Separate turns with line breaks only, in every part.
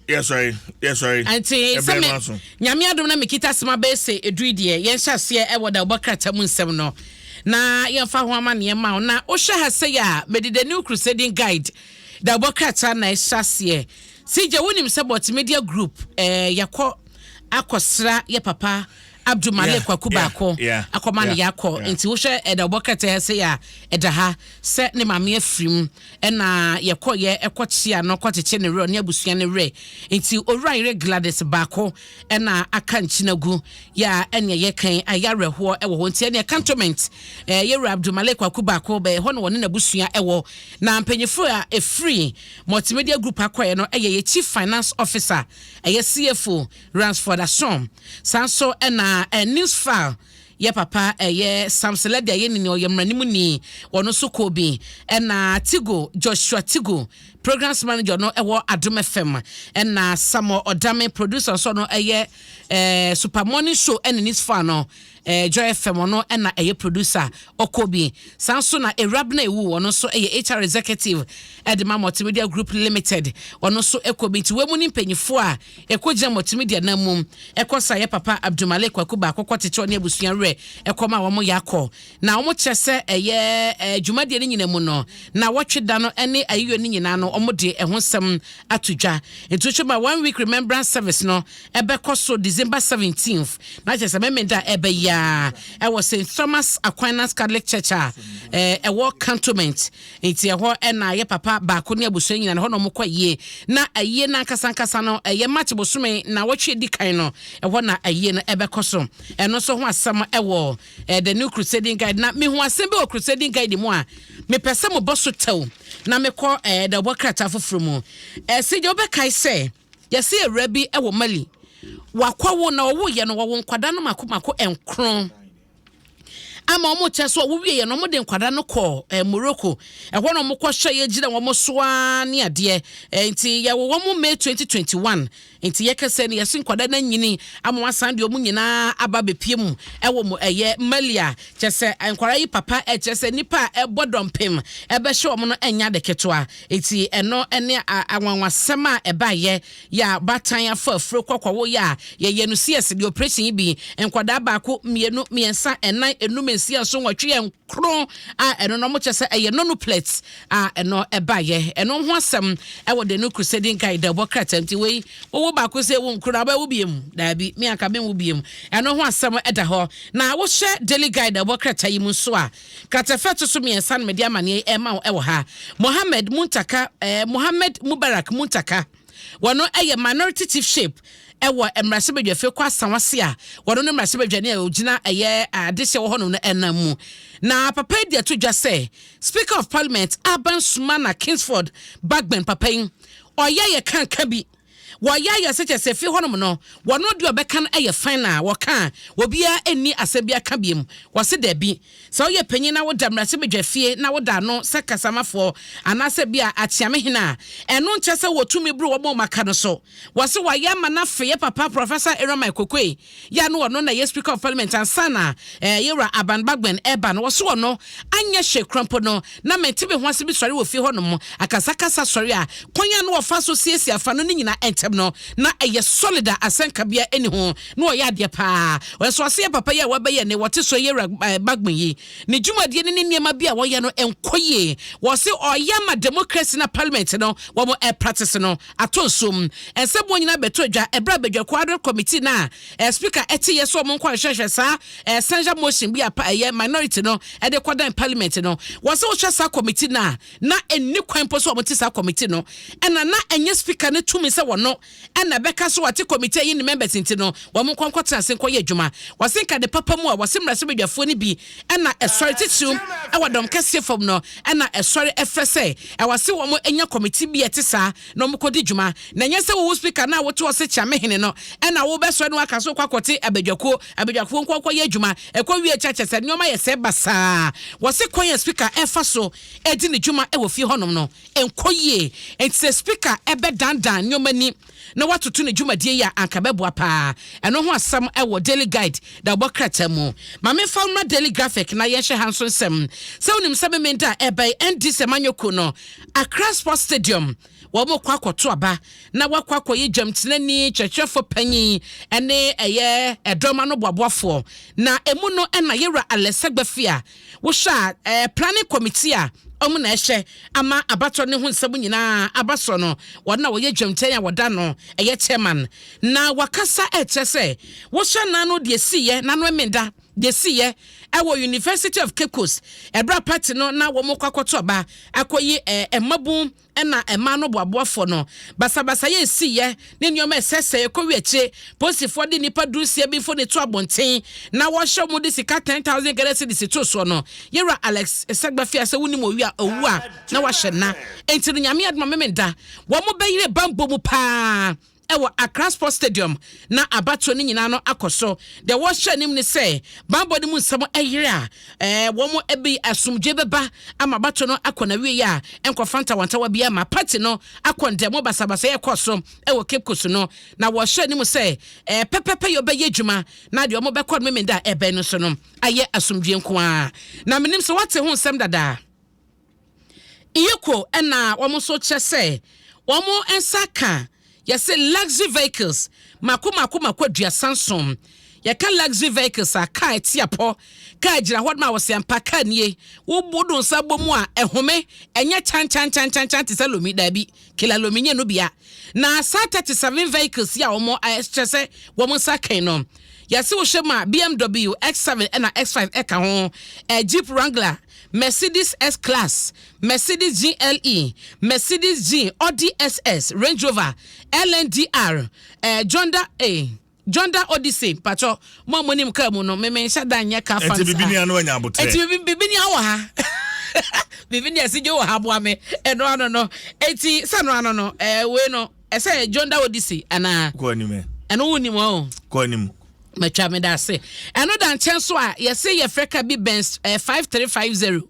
Yɛsɔre, yɛsɔre.
Nti sɛ
Ɛbrɛ
me
no aso.
Nyame adom na mekita asɛm abɛyɛ sɛ ɛduru deɛ, yɛnhyɛ aseɛ ɛwɔ da wobɔ krataa mu nsɛm no na yɛmfa ho ama nneɛma wo. Na wohwɛ ha sɛ yɛ a, mede The New Crusading Guide da wobɔ krataa na ɛhyɛ aseɛ. CJ, wonim sɛ Multimedia Group yɛkɔ akɔsra yɛ papa Abdul Malik Kwaku Baako akɔma no yɛakɔ. Nti wohwɛ ɛda wobɔ krataa ha sɛ yɛ a, ɛda ha sɛ ne maame afirim, ɛna yɛkɔyɛ ɛkɔkyea no, kɔkyekye ne werɛ ne abusua ne werɛ. Nti Owura Yere Gladys Baako ɛna aka nkyina gu yɛ a, ɛnea yɛkan ayɛ awerɛhoɔ ɛwɔ hɔ. Nti ɛnea Cantonment yɛwura Abdul Malik Kwaku Baako bɛyɛ hɔ na wɔne n'abusua ɛwɔ. Na mpanyinfoɔ a ɛfiri Multimedia Group akɔɛ no ɛyɛ yɛ Chief Finance Officer, ɛyɛ CFO Ransford Asom. Saa nso ɛna news file yɛ papa ɛyɛ Samson Lɛde a yɛ nini, ɔyɛ mmaranim ni, ɔno nso kɔɔ bi. Ɛna Tigo, Joshua Tigo, programs manager no ɛwɔ Adom FM, ɛna Samuel Ɔdame, producer nso no ɛyɛ Super Morning Show ɛne news file no Joy FM, ɔno ɛna ɛyɛ producer, ɔkɔ bi. Saa nso na Ewurabena Ewu, ɔno nso ɛyɛ HR executive ɛde ma Multimedia Group Limited, ɔno nso ɛkɔ bi. Nti wɔn mu ne mpanyinfoɔ a ɛkɔ gyina Multimedia nan mu ɛkɔ sa yɛ papa Abdulmalik Kwaku Baako kɔ tete ɔne abusua werɛ ɛkɔ ma wɔn yɛ akɔ. Na wɔn kyerɛ sɛ ɛyɛ dwumadie no nyinaa mu no, na wɔtwe da no ɛne ayiyɔ no nyinaa no, wɔn de ɛho nsɛm ato dwa. Nti wohwɛ ma one week remembrance service no ɛbɛkɔ so December 17th, na kyerɛ sɛ mɛmɛnda ɛbɛyia ɛwɔ St Thomas Aquinas Catholic Church a ɛwɔ Cantonment. Nti ɛhɔ ɛna yɛ papa Baako ne abusua nyinaa no, ɛhɔ na wɔn kɔ yie. Na ayie no ankasa ankasa no ɛyɛ March bosome na wɔtwe di kan no, ɛhɔ na ayie no ɛbɛkɔ so. Ɛno nso ho asɛm ɛwɔ The New Crusading Guide. Na mehu asɛm bi wɔ Crusading Guide mu a mepɛ sɛ mobɔ so tɛw na mekɔ da wɔbɔ krataa foforɔ mu. Sɛ gya wobɛkae sɛ yɛsɛ awura bi ɛwɔ Mali, wakɔwo na ɔwoyɛ no, wɔwo nkwadaa no mako mako 9 ama wɔn kyɛ so. Ɔwo wie no, wɔn de nkwadaa no kɔ Morocco. Ɛhɔ na wɔn kɔ hyɛ yɛ gyina wɔn soa ne adeɛ. Nti yɛwɔ wɔn May 2021. Nti yɛkɛsɛ no, yɛsi nkwadaa no anyini ama wɔn asan deɛ wɔn nyinaa aba bepie mu ɛwɔ mu ɛyɛ Mali a kyɛ sɛ nkwadaa yi papa ɛkyɛ sɛ nipa a ɛbɔ dɔmpem ɛbɛhyɛ wɔn no ɛnya de ketewa. Nti ɛno ɛne anwanwasɛm a ɛbaayɛ yɛ a batan afa afuro kɔkɔwo yɛ a yɛyɛ no CS de operation yi bi, nkwadaa baako, mmienu, mmiɛnsa, ɛnan, enum, nsia, nson, wɔtwe yɛ 9 a ɛno no ɔmo kyɛ sɛ ɛyɛ nontuplets a ɛno ɛbaayɛ. Ɛno ho asɛm ɛwɔ The New Crusading Guide ɛbɔ krataa. Nti wei wɔwɔ baako sɛ ɛwɔ nkuro na wobɛwo biem daabi, me anka menwo biem. Ɛno ho asɛm ɛda hɔ. Na wohyɛ Daily Guide ɛbɔ krataa yi mu nso a, kratafɛ to so mmiɛnsa no, mede amanneɛ ɛma wo ɛwɔ ha. Mohammed Muntaka, Mohammed Mubarak Muntaka, wɔno ɛyɛ Minority Chief Whip ɛwɔ mmarahyɛbadwafie kɔ Asawase a wɔno no mmarahyɛbadwani a ogyina ɛyɛ adehyɛ wɔ hɔnom no ɛnam mu. Na papa yi de ato dwa sɛ Speaker of Parliament Alban Sumana Kingsford Bagbin, papa yi ɔyɛ yɛ kanka bi, wɔyɛ ayɛ sɛ kyɛ sɛ fi hɔnom no, wɔno deɛ ɔbɛka no ɛyɛ fan a wɔka a obiara ɛnni asɛm bi aka biem. Wɔse daabi, sɛ woyɛ panyin na woda mmarahyɛbadwa fie na woda ano sɛ kasamafoɔ anaasɛ bi a akyeamehene a, ɛno nkyɛ sɛ wɔtumi buru wɔn a wɔaka no so. Wɔse wɔayɛ ama no afei papa Professor Aaron Mike Oquaye yɛ no, ɔno na yɛ Speaker of Parliament ansa na yɛwura Alban Bagbin ɛba no. Wɔso ɔno anyɛ hwɛ krampo no na mente me ho ase bi sɔre wɔ fie hɔnom, akasakasa sɔre a, kwan a no wɔfa so siesie afa no ne nyinaa ɛntɛm no na ɛyɛ solid a asɛnka bia ɛni ho na ɔyɛ adeɛ paa. Wɔnso ɔse yɛ papa yi a wɔbɛyɛ ne wɔte so yɛwura Bagbin yi ne dwumadie ne ne nneɛma bi a wɔyɛ no nkɔ yie. Wɔse ɔyɛ ama democracy na parliament no wɔn ɛpractice no ato nsom. Ɛnsɛm wɔn nyinaa bɛto adwa ɛberɛ a badwakuo ad hoc committee na speaker ɛte yɛ so wɔn nkɔ ahwehwɛ saa censure motion bi a ɛyɛ minority no ɛde kɔdan parliament no. Wɔsɛ wɔhwɛ saa committee na na ɛnni kwan mpo so wɔn te saa committee no, ɛna na ɛnyɛ speaker no tumi sɛ wɔno ɛna ɛbɛka so wɔte committee yi ne members. Nti no wɔn nkɔ nkɔtena ase nkɔyɛ adwuma. Wɔse nka de papa mu a, wɔse mmarahyɛbadwafoɔ no bi ɛna ɛsɔre titiriw ɛwɔ dɔm kɛseɛ fam no, ɛna ɛsɔre ɛfrɛ sɛ ɛwɔ se wɔn anya committee bi a ɛte saa na wɔn kɔdi dwuma, na ɛnyɛ sɛ wɔwɔ speaker na wote ɔse kyeamehene no ɛna wobɛsɔre no aka so kɔ akɔte abadwakuo, abadwakuo nkɔ nkɔyɛ adwuma. Ɛkɔ wie kyɛ sɛ nneɛma yɛ sɛ basaa. Wɔse kwan yɛ speaker ɛfa so ɛdi ne dwuma ɛwɔ fie hɔnom no nkɔ yie. Nti sɛ speaker ɛbɛdandan nneɛma ni na watoto ne dwumadie yi a, anka bɛboa paa. Ɛno ho asɛm ɛwɔ Daily Guide da wɔbɔ krataa mu. Maame fa mmra Daily Graphic na yɛnhyɛ ha nso nsɛm. Sɛ wonim sɛ memenda a ɛbɛn NDC amanyɔkuo no, Accra Sports Stadium. Wɔn kɔ akɔto aba na wakɔ akɔyɛ dwamtenani, kyerɛkyerɛfoɔ panyin ne ɛyɛ ɛdɔm ano boaboafoɔ. Na emu no ɛna yɛwura Alex Segbefia a wohwɛ a planning committee a ɔmo na ɛhyɛ ama abatɔ ne ho nsɛm nyinaa aba so no, wɔn na wɔyɛ dwamtɛn a wɔda no ɛyɛ chairman. Na wakasa ɛkyerɛ sɛ wohwɛ nano deɛ siiɛ nano ɛmenda deɛ siiɛ ɛwɔ University of Cape Coast ɛberɛ party no na wɔn kɔ akɔto aba akɔyi mmabun ɛna mmaa no boaboafoɔ no, basabasa yɛ esiyɛ ne nneɛma ɛsɛsɛ ɛkɔ akyire, polisifoɔ de nipa 16 bi fo ne to abɔnten na wɔhyɛ wɔn de sika 10,000 Ghana cedis to soɔ no, yɛwura Alex Segbefia sɛ wonim owi a owu a na wahyɛ nna. Nti no Nyame adoma memenda wɔn bɛyere bambɔ mu paa ɛwɔ Accra Sports Stadium na abatoɔ no nyinaa no akɔ so. Deɛ wɔhyɛ anim ne sɛ bambɔ no mu nsɛm ɛyere a wɔn ɛbi asomdwe bɛba ama abatoɔ no akɔ na wie a ɛnkɔfa ntawantawa bi ama party no akɔ ndɛmo basabasa yɛ kɔ so ɛwɔ Cape Coast no. Na wɔhyɛ anim sɛ pɛpɛpɛ yɛ ɔbɛyɛ adwuma na deɛ wɔn bɛkɔ no memenda ɛbɛn no so no ayɛ asomdwe nko ara. Na menim sɛ wɔate ho nsɛm dadaa. EOCO ɛna wɔn nso kyerɛ sɛ wɔn nsa ka yɛsɛ luxury vehicles mako mako mako 37. Yɛka luxury vehicles a, kaa ɛte apɔ, kaa gyina hɔ ma wɔsɛ mpa kaa nie, wobu do nsa bɔ mu a ɛhome, ɛnyɛ kyankyankyankyankyan te sɛ lomi daabi kela lomi nye no bia. Na saa 37 vehicles yi a wɔn kyerɛ sɛ wɔn nsa kan no, yɛsɛ wohyɛ mu a, BMW X7 ɛna X5 ɛka ho, Jeep Wrangler, Mercedes S Class, Mercedes GLE, Mercedes G, Audi SS, Range Rover, LNDR, Honda Honda Odyssey. Patro, mo a mo nim kaa mu no, meme nhyɛ da nyɛ car fans.
Ɛnti bibi ni ano anya abotrɛ.
Ɛnti bibi ni awɔ ha, bibi ni ɛsi gye wɔ ha boa me. Ɛno ano no, eti sɛ no ano no, wei no ɛsɛ Honda Odyssey anaa?
Kɔ anim ɛ.
Ɛno wo nim o.
Kɔ anim.
Matwa me da ase. Ɛno da nkyɛn so a, yɛsɛ yɛfrɛ ka bi Benz 5350,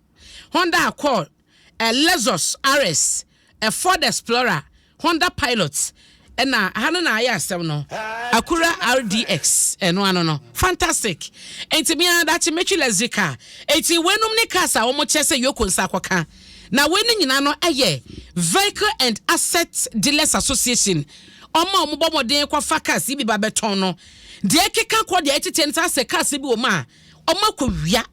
Honda Accord, Lexus RS, Ford Explorer, Honda Pilot, ɛna ha no na ayɛ asɛm no, Acura RDX. Ɛno ano no fantastic. Nti mia dakye metwi luxury car. Nti weinom ne cars a wɔn kyerɛ sɛ EOCO nsa akɔka. Na wei no nyinaa no ɛyɛ Vehicle and Asset Dealers Association, ɔmo a ɔmo bɔ mmɔden kɔfa cars yi bi ba bɛtɔn no. Deɛ ɛkeka kɔ deɛ ɛtete no sɛ cars bi wɔ mu a ɔmo akɔ wia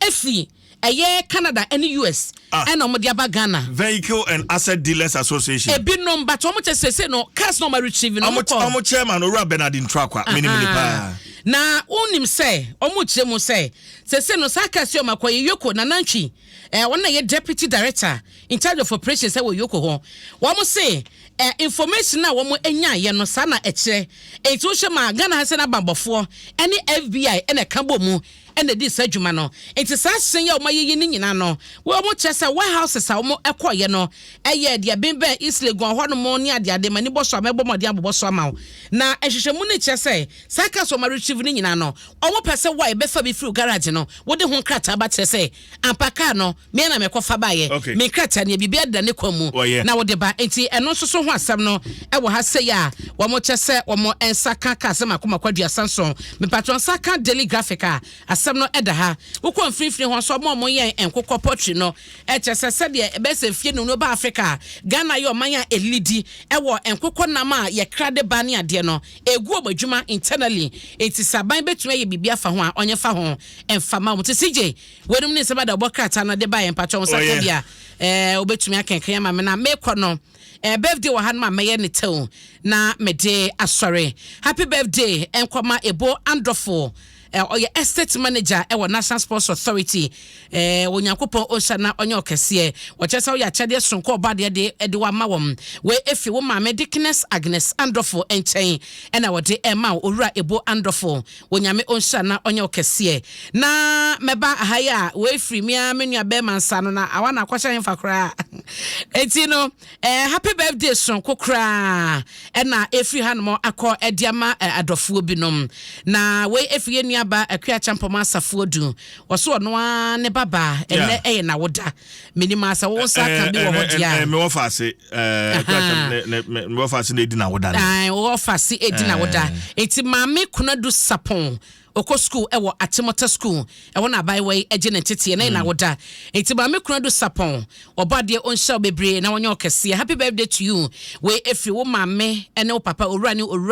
efi ɛyɛ Canada ɛne US ɛna ɔmo de aba Ghana.
Vehicle and Asset Dealers Association.
Ebinom, but ɔmo kyɛ sese no cars na ɔmo retrieve no.
Ɔmo kɔ ɔmo chairman, Owura Bernard Ntrakwa, minim ni paa.
Na wonim sɛ ɔmo kyerɛ mu sɛ sese no saa cars yi ɔmo akɔ yɛ EOCO nanantwi wɔn na yɛ deputy director in charge of operations ɛwɔ EOCO hɔ. Wɔn se information a wɔn anya no saa na ɛkyerɛ. Eti wohyɛ ma Ghana ha sɛ n'abambɔfoɔ ɛne FBI ɛna ɛka bɔ mu ɛna di saa adwuma no. Nti saa hyɛn yi a wɔn ayɛyɛ ne nyinaa no, wɔn kyerɛ sɛ warehouses a wɔn ɛkɔɔyɛ no ɛyɛ deɛ bɛnbɛn East Legon hɔnom ne adeade ma ni bɔ so a mɛbɔ mɔden abobɔ so ama wo. Na nhwehwɛmu no kyerɛ sɛ saa cars wɔn retrieve ne nyinaa no, wɔn pɛ sɛ wɔa ɛbɛfa bi firi garage no, wɔde ho nkrataa ba kyerɛ sɛ ampa car no mmea na mɛkɔ fa baayɛ me nkrataa nea biribi ada ne kwan mu na wɔde ba. Nti ɛno nso so ho asɛm no ɛwɔ ha sɛ yɛ a wɔn kyɛ sɛ wɔn nsa ka kaa sɛ mako mako 37. Mipatɔ nsa ka Daily Graphic a, asɛm no ɛda ha. Wokɔ mfimfini hɔ nso, ɔmo a ɔmo yɛn nkokɔ poultry no ɛkyɛ sɛ sɛdeɛ ɛbɛsɛ fie no ba Africa, Ghana yɛ ɔman a ɛlidi ɛwɔ nkokɔ nam a yɛkra de ba ne adeɛ no egu ɔmo adwuma internally. Eti saban bɛtumi ayɛ biribi afa ho a ɔnyɛ fa ho ɛnfama wɔn te CJ wɔnum ne nsɛm ada ɔbɔ krataa no de ba yɛn. Mpatwɔ wɔn nsa ka bi a wobɛtumi akenkan ama me. Na mekɔ no, birthday wɔ ha no ma mɛyɛ ne tew na mede asɔre. Happy birthday nkɔma Ebo Andɔfo, ɔyɛ estate manager ɛwɔ National Sports Authority. Onyankopɔn ɔnhyɛ na ɔnyɛ ɔkɛseɛ. Wɔkyerɛ sɛ woyɛ akyɛdeɛ sonko ɔba adeɛ de ɛde wama wɔn. Wei efi wo maame Deaconess Agnes Andɔfo nkyɛn ɛna wɔde ɛma wo, Owura Ebo Andɔfo. Onyame ɔnhyɛ na ɔnyɛ ɔkɛseɛ. Na mɛba aha yi a, wei firi mia me nua bɛrima nsa no na awa na akɔhyɛ hemfa koraa. Eti no happy birthday sonko koraa ɛna efiri hanom akɔ ɛde ama adɔfoɔ binom. Na wei efiri yɛn nua nuaba Akua Kyampɔma Asafo Adu, wɔso ɔno ara ne babaa ɛnɛ ɛyɛ n'awoda. Menim asa wo nsa aka bi wɔ hɔ deɛ a.
Mewɔ faase, mewɔ faase na ɛdi n'awoda no.
Wɔwɔ faase ɛdi n'awoda. Enti Maame Kunadu Sapɔn, ɔkɔ school ɛwɔ Atemɔta School, ɛwɔ na abayewa yi agye ne nteteɛ na ɛna woda. Enti Maame Kunadu Sapɔn, ɔbɔ adeɛ ɔnhyɛ wo bebree na wɔnyɛ ɔkɛseɛ. Happy birthday to you. Wei ɛfiri wo maame ne wo papa, owura ne owura.